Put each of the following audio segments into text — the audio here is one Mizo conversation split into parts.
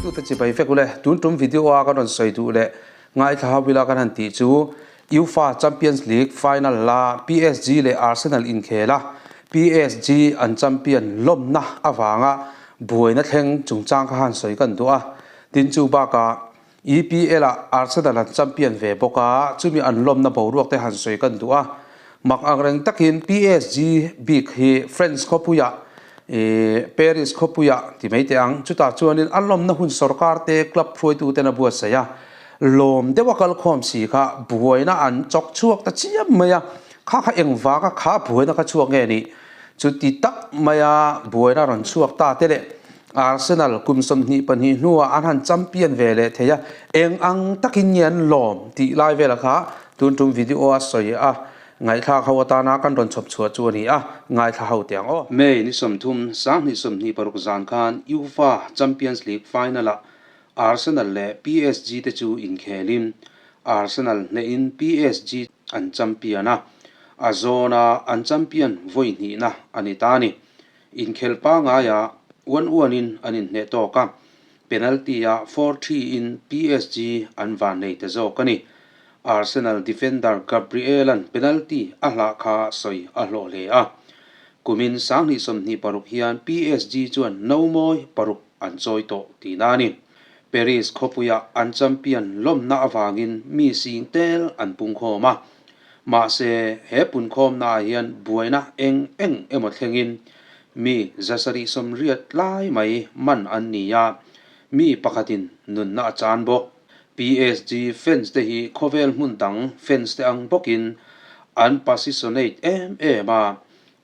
Thlirtute chibai vek ule, tun tum video a kan rawn sawi duh leh ngaithla ho ila kan han tih chu UEFA Champions League final la PSG leh Arsenal inkhel a, PSG an champion lawmna avanga buaina thleng chungchang kha han sawi kan duh a, tin chu bakah EPL ah Arsenal an champion ve bawk a, chumi an lawmna boruak te han sawi kan duh a. Mak ang reng takin PSG bik hi French khawpuiah ih Paris khawpuiah ti mai teh ang, chutah chuanin a lawmna hun sorkar te club hruaitu ten a buatsaih a, lawm deuh a kalkhawm si kha buaina an chawk chhuak ta chiam mai a, kha kha engvanga kha buaina kha chhuak nge nih? Chuti tak maia buaina rawn chhuak ta te leh Arsenal kum 22 hnuah an han champion ve leh thei a, eng ang takin nge an lawm tih lai velah kha tun tum video a sawi a, ngaihthlak ho atana kan rawn chhawp chhuah chu a ni a, ngaithla ho teh ang aw. May ni 30, 2026 zan khan UEFA Champions League final-ah Arsenal leh PSG te chu inkhelin Arsenal hnehin PSG an champion a, a zawna an champion vawi hnihna a ni ta a ni. Inkhel pangaia uan uanin an inhneh tawk a, penalty-ah 4-3 in PSG an vannei ta zawk a ni. Arsenal defender Gabriel-a'n penalty a hlah kha sawi a hlawh hle a. Kumin 2026 hian PSG chuan no mawi paruk an chawi tawh tihna a ni. Paris khawpuiah an champion lawmna avangin mi sing tel an pungkhawm a. Mahse, he punkhawmnaah hian buaina eng eng emaw thlengin mi 780 lai mai man an ni a, mi pakhatin nunna a chan bawk. PSG fans te hi khawvel hmun dang fans te ang bawkin an passionate em em a,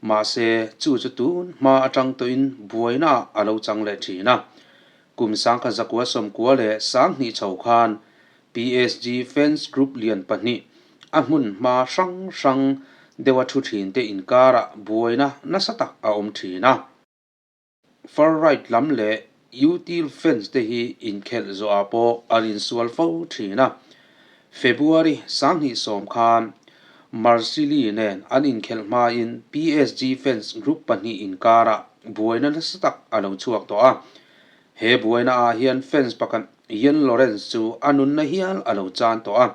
Mahse, chu chu tun hma atang tawhin buaina a lo chang leh thin a. Kum 1992 chho khan PSG fans group lian pahnih a hmun hma hrang hrang deuha thu thin te inkarah buaina nasa tak a awm thin a. Far right lam leh Util fans te hi inkhelh zawhah pawh an insual fo thin a. February 2010 khan Marseille nen an inkhelh hmain PSG fans group pahnih inkarah buaina nasa tak a lo chhuak tawh a. He buaina ah hian fans pakhat Yann Lorentz chu a nunna hial a lo chan tawh a.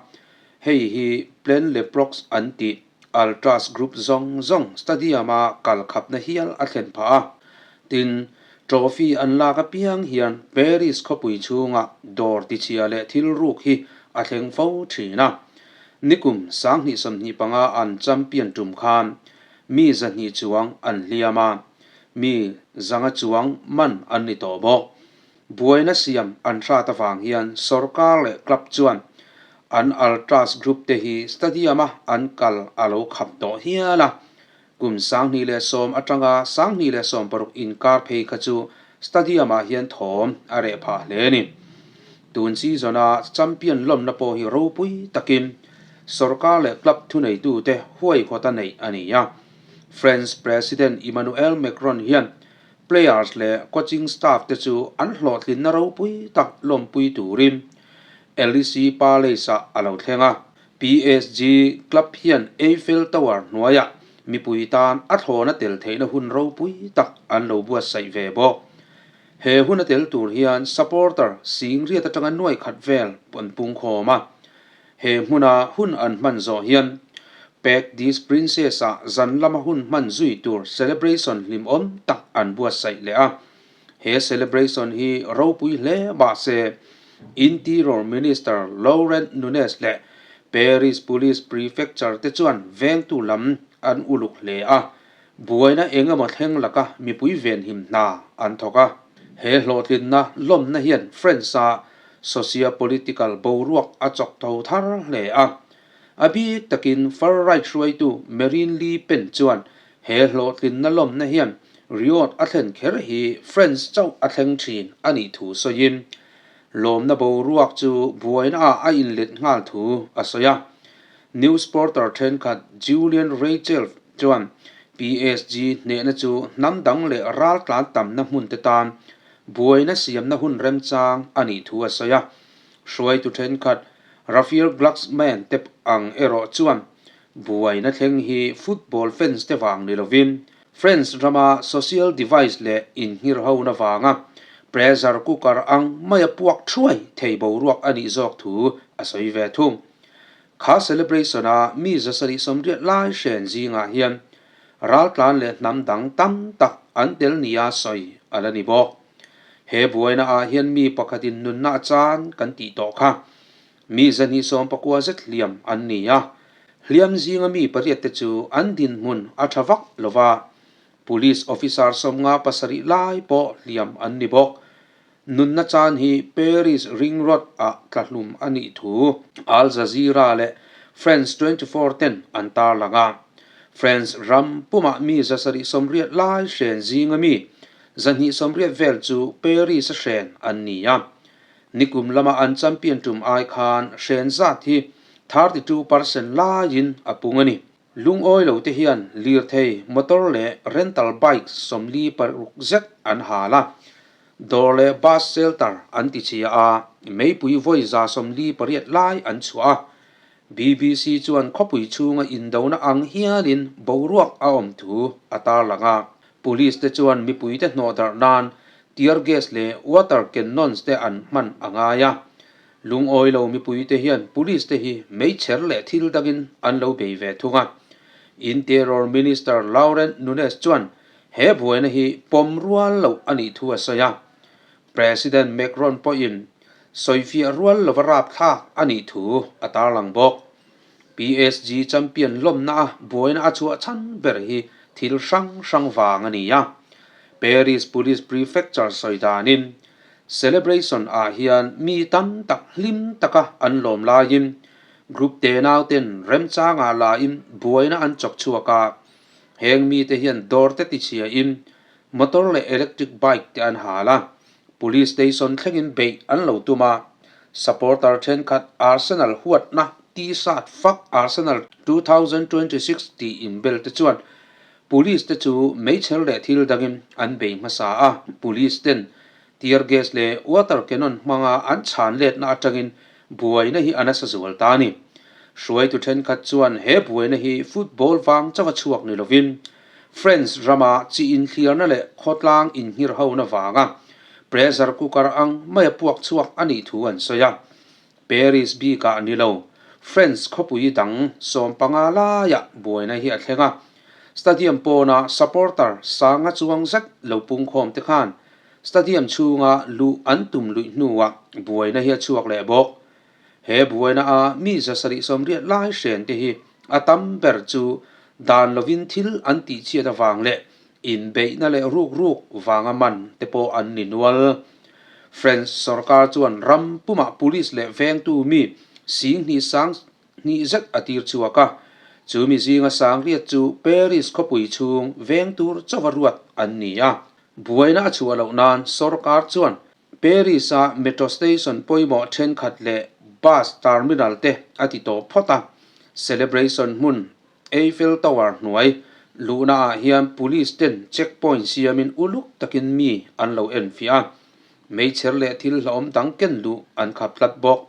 Hei hi Plan Le Prox an tih Ultras group zawng zawng stadium-a kal khapna hial a thlen phah a. Tin, trophy an lak apiang hian Paris khawpui chhunga dawr tichhia leh thil ruk hi a thleng fo thin a. Nikum 2025 an champion tum khan mi 200 chuang an hliam a, mi 500 chuang man an ni tawh bawk. Buaina siam an hrat avang hian sorkar leh club chuan an ultras group te hi stadium-a an kal a lo khap tawh hial a. Kum 2010 atanga 2016 inkar phei kha chu stadium-ah hian thawm a reh phah hle a ni. Tun season-a champion lawmna pawh hi ropui takin sorkar leh club thuneitute huaihawta neih a ni a. French President Emmanuel Macron hian Players leh coaching staff te chu an hlawhtlinna ropui tak lawmpui turin Elysee Palace-ah a lo thleng a. PSG club hian Eiffel Tower hnuaiah mipui tan a thlawna tel theihna hun ropui tak an lo buatsaih ve bawk. He huna tel tur hian supporter 80,000 atanga 1000 vel an pungkhawm a. He hmuna hun an hman zawh hian Pack This Princess-ah zan lama hun hman zui tur celebration hlimawm tak an buatsaih leh a. He celebration hi ropui hle mahse Interior Minister Laurent Nunez leh Paris Police Prefecture te chuan vengtu lam an uluk hle a, buaina eng emaw thleng laka mipui venhim hna an thawk a. He hlawhtlinna lawmna hian France-a socio-political boruak a chawk tho thar hle a. A bik takin far right hruaitu Marine Le Pen chuan he hlawhtlinna lawmna hian riot a thlen kher hi France chauh a thleng thin a nih thu sawiin lawmna boruak chu buaina ah a inlet nghal thu a sawi a. News porter thenkhat Julian Reichelt chuan PSG hnehna chu hnam dang leh raltlan tamna hmun te tan buaina siamna hun remchang a nih thu a sawi a. Hruaitu thenkhat Raphael Glucksmann te ang erawh chuan buaina thleng hi football fans te vang ni lovin France rama social device leh inhngirhona vanga Pressure cooker ang maia puak thuai thei boruak a nih zawk thu a sawi ve thung. Kha celebration a mi 780 lai hren zingah hian raltlan leh hnam dang tam tak an tel nia sawi a la ni bawk. He buaina ah hian mi pakhatin nunna a chan kan tih tawh kha. Mi 290 zet hliam an ni a, hliam zinga mi pariat te chu an dinhmun a tha vak lova, Police officer 57 lai pawh hliam an ni bawk. Nunna chan hi Paris Ring Road ah tlahlum a nih thu Al Jazeera leh France 24 ten an tarlang a. France ram pumah mi 780 lai hren zinga mi 280 vel chu Paris a hren an ni a. Nikum lama an champion tum ai khan hren zat hi 32% laiin a pung a ni. Lungawi lo te hian lirthei, motor leh rental bike 46 zet an hal a, dawr leh bus shelter an ti chhia a, meipui vawi 48 lai an chhuah a. BBC chuan khawpui chhunga indona ang hialin boruak a awm thu a tarlang a. Police te chuan mipuite hnawhdarh nan tear gas leh water cannons te an hman a ngai a. Lungawi lo mipuite hian police te hi meichher leh thil dangin an lo bei ve thung a. Interior Minister Laurent Nunez chuan he buaina hi pawm rual loh a nih thu a sawi a. President Macron pawhin sawifiah rual lova rapthlak a nih thu a tarlang bawk. PSG champion lawmna a buaina a chhuah chhan ber hi thil hrang hrang vang a ni a. Paris Police Prefecture sawi danin Celebration ah hian mi tam tak hlim taka an lawm laiin group te nauten remchangah lain buaina an chawk chhuak a, heng mite hian dawr te tichhiain motor leh electric bike te an hal a, police station thlengin beih an lo tum a, supporter thenkhat Arsenal huatna t-shirt fuck Arsenal 2026 tih inbel te chuan Police te chu meichher leh thil dangin an bei hmasa a, police ten tear gas leh water cannon hmanga an chhan letna atangin buaina hi a nasa zual ta a ni. Hruaitu thenkhat chuan he buaina hi football vang chauha chhuak ni lovin France rama chi inthliarna leh khawtlang inghirhona vanga pressure cooker ang maia puak chhuak a nih thu an sawi a. Paris bikah ni lo, France khawpui dang 15 laiah buaina hi a thleng a. Stadium pawna supporter sanga chuang zet lo pungkhawm te khan stadium chhunga luh an tum luih hnuah buaina hi a chhuak leh bawk. He buaina a mi 780 lai hren te hi a tam ber chu dan lovin thil an tihchhiat avang leh Inbeihna leh ruk ruk vanga man te pawh an ni nual. French sorkar chuan ram pumah police leh vengtu mi 20 20 zet a tir chhuak a, chu mi zinga 8000 chu Paris khawpui chhung veng tur chauha ruat an ni a. Buaina a chhuah loh nan sorkar chuan Paris-a metro station pawimawh thenkhat leh bus terminal te a ti tawh phawt a, celebration hmun Eiffel Tower hnuai luhna ah hian police ten check point siamin uluk takin mi an lo enfiah a, meichher leh thil hlauhawm dang ken luh an khap tlat bawk.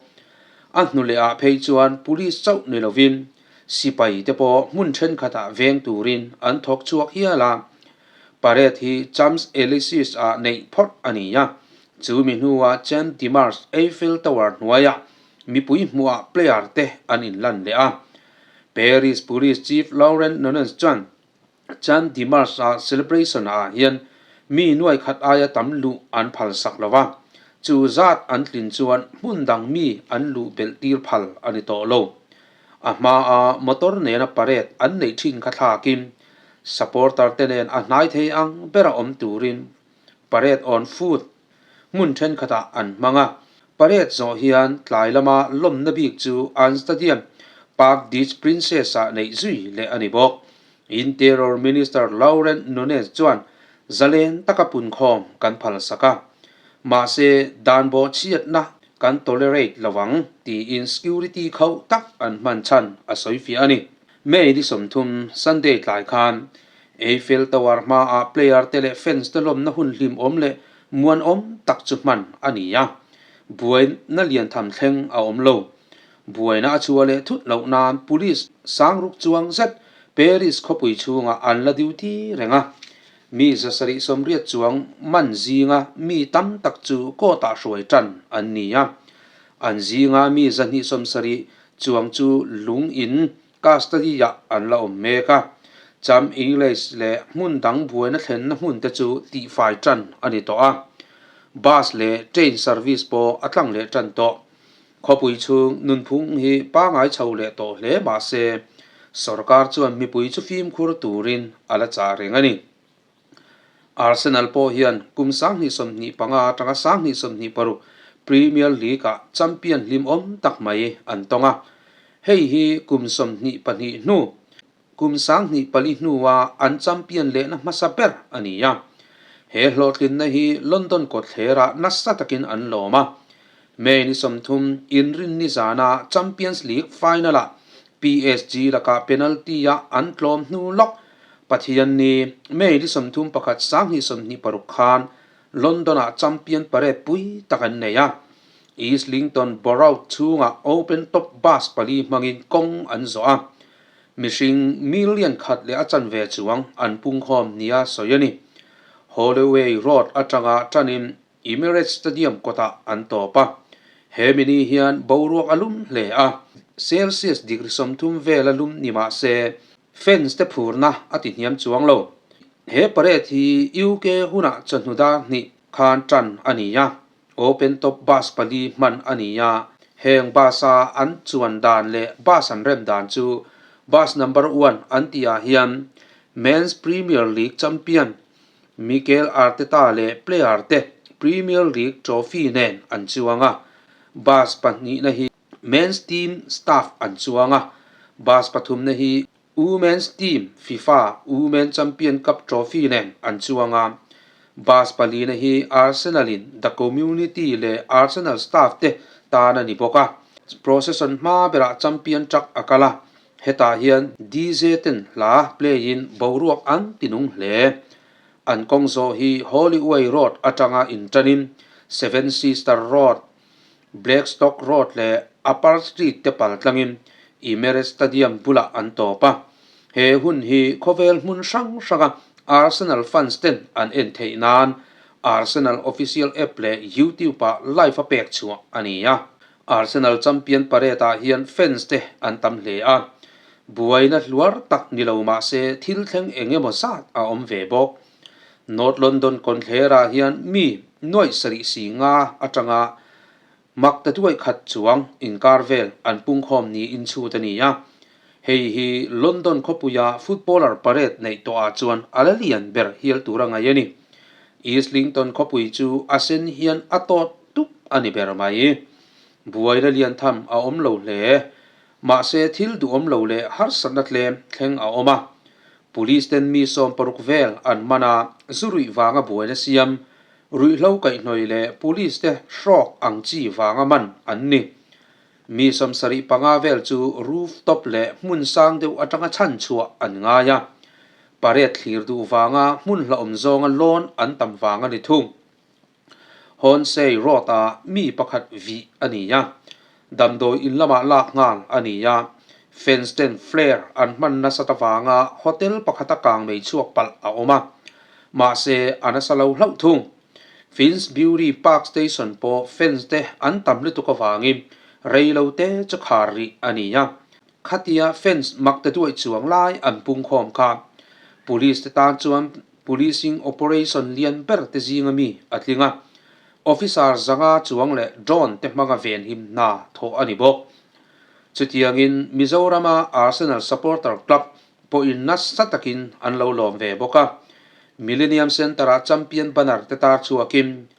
A hnu leh ah phei chuan police chauh ni lovin sipai te pawh hmun thenkhat ah veng turin an thawk chhuak hial a. Parade hi Champs Elysees ah neih phawt a ni a, chu mi hnuah Champ de Mars Eiffel Tower hnuaiah mipui hmuhah player te an inlan leh a. Paris Police Chief Laurent Nunez chuan Champ de Mars a celebration ah hian mi nuai khat aia tam luh an phal sak lo a, chu zat an tlin chuan hmun dang mi an luh belh tir phal a ni tawh lo. A hma a motor nena parade an neih thin kha thlakin supporter te nen a hnai thei ang bera awm turin parade on foot hmun thenkhatah an hmang a. Parade zawh hian tlai lama lawmna bik chu an stadium Parc des Princes ah neih zui leh a ni bawk. Interior Minister Laurent Nunez chuan zalen taka punkhawm kan phal sak a, mahse dan bawhchhiatna kan tolerate lo ang tiin security khauh tak an hman chhan a sawi fiah a ni. May ni 30 Sunday tlai khan Eiffel Tower hmaah player te leh fans te lawmna hun hlimawm leh muanawm tak chu hman a ni a, buaina lian tham thleng a awm lo. Buaina a chhuah leh thut loh nan police 6000 chuang zet Paris khawpui chhungah an la duty reng a. Mi 780 chuang man zinga mi tam tak chu court-ah hruai tan an ni a. An zinga mi 270 chuang chu lung in custody-ah an la awm mek a. Cham English leh hmun dang buaina thlenna hmun te chu tihfai tan a ni tawh a. Bus leh train service pawh a tlang leh tan tawh. Khawpui chhung nunphung hi pangai chho leh tawh hle mah se, sorkar chuan mipui chu fimkhur turin a la chah reng a ni. Arsenal pawh hian kum 2025 atanga 2026 Premier League-ah champion hlimawm tak mai an tawng a, hei hi kum 22 hnu, kum 2004 hnua an champion lehna hmasa ber a ni a. He hlawhtlinna hi London kawtthlerah nasa takin an lawm a. May ni 30 inrinni zana Champions League final-ah PSG lakah penalty-a an tlawm hnu lawk Pathianni May ni 31 2026 khan London-ah champion parade pui tak an nei a. Islington Borough chhungah open top bus pali hmangin kawng an zawh a. Mihring million khat leh a chanve chuang an pungkhawm nia sawi a ni. Holloway Road atanga tanin Emirates Stadium kawtah an tawp a. He mini hian boruak a lum hle a, Celsius degree 30 vel a lum ni mah se fans te phurna a ti hniam chuang lo. He parade hi UK hunah chawhnu dar hnih khan tan a ni a. Open top bus pali hman a ni a, heng bus-a an chuan dan leh bus an rem dan chu bus number one an tih ah hian Men's Premier League champion Mikel Arteta leh player te Premier League trophy nen an chuang a, bus pahnihna hi Men's team staff an chuang a, bus pathumna hi Women's team FIFA Women Champion Cup trophy nen an chuang a, bus palina hi Arsenal in the community leh Arsenal staff te tan a ni bawk a. Procession hma berah champion truck a kal a, hetah hian DJ ten hla play in boruak an ti nung hle. An kawng zawh hi Hollyway Road atanga inṭanin Seven Sister Road, Blackstock Road leh Upper Street te pal tlangin Emirates Stadium bulah an tawp a. He hun hi khawvel hmun hrang hranga Arsenal fans ten an en theih nan Arsenal official app leh YouTube-ah live a pek chhuah a ni a. Arsenal champion parade-ah hian fans te an tam hle a. Buaina hluar tak ni lo mah se thil thleng eng emaw zat a awm ve bawk. North London kawnthlerah hian mi nuaih sarih si nga atanga mak ta duaih khat chuang inkar vel an pungkhawm niin chhut a ni a. Hei hi London khawpuia footballer parade neih tawhah chuan a la lian ber hial tur a ngaih a ni. Islington khawpui chu a sen hian a tawt tup a ni ber mai. Buaina lian tham a awm lo hle. Mahse thil duhawm lo leh harsatna tlem thleng a awm a. Police ten mi 60 vel an man a, zu ruih vanga buaina siam, ruihhlo kaihhnawih leh police te hrawk ang chi vanga man an ni. Mi 75 vel chu rooftop leh hmun sang deuh atanga chhan chhuah an ngai a, parade thlir duh vanga hmun hlauhawm zawnga lawn an tam vang a ni thung. Hornsey Road-ah mi pakhat vih a ni a, damdawi in lamah lak nghal a ni a, fence ten flare an hman nasat avanga hotel pakhata kang mei chhuak palh a awm a, mahse a nasa lo hlauh thung. Finsbury Park Station pawh fence te an tam lutuk avangin rei lo te chu khar rih a ni a, khatia fence mak te duaih chuang lai an pungkhawm kha police te tan chuan Policing operation lian ber te zinga mi a tling a, officer 500 chuang leh drone te hmanga venhim hna thawh a ni bawk. Chutiangin Mizorama Arsenal supporter club pawhin nasa takin an lo lawm ve bawk a, Millennium Centre-ah champion banner te tar chhuakin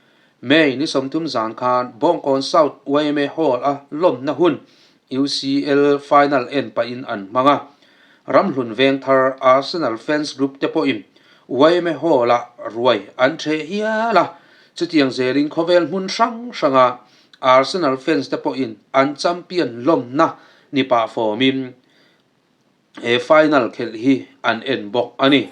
May ni 30 zan khan Bawngkawn South yma Hall-a lawmna hun UCL final en pahin an hmang a. Ramhlun Vengthar Arsenal fans group te pawhin yma Hall-ah ruai an ṭheh hial a, chutiang zelin khawvel hmun hrang hranga Arsenal fans te pawhin an champion lawmna ni pah fawmin he final khelh hi an en bawk a ni.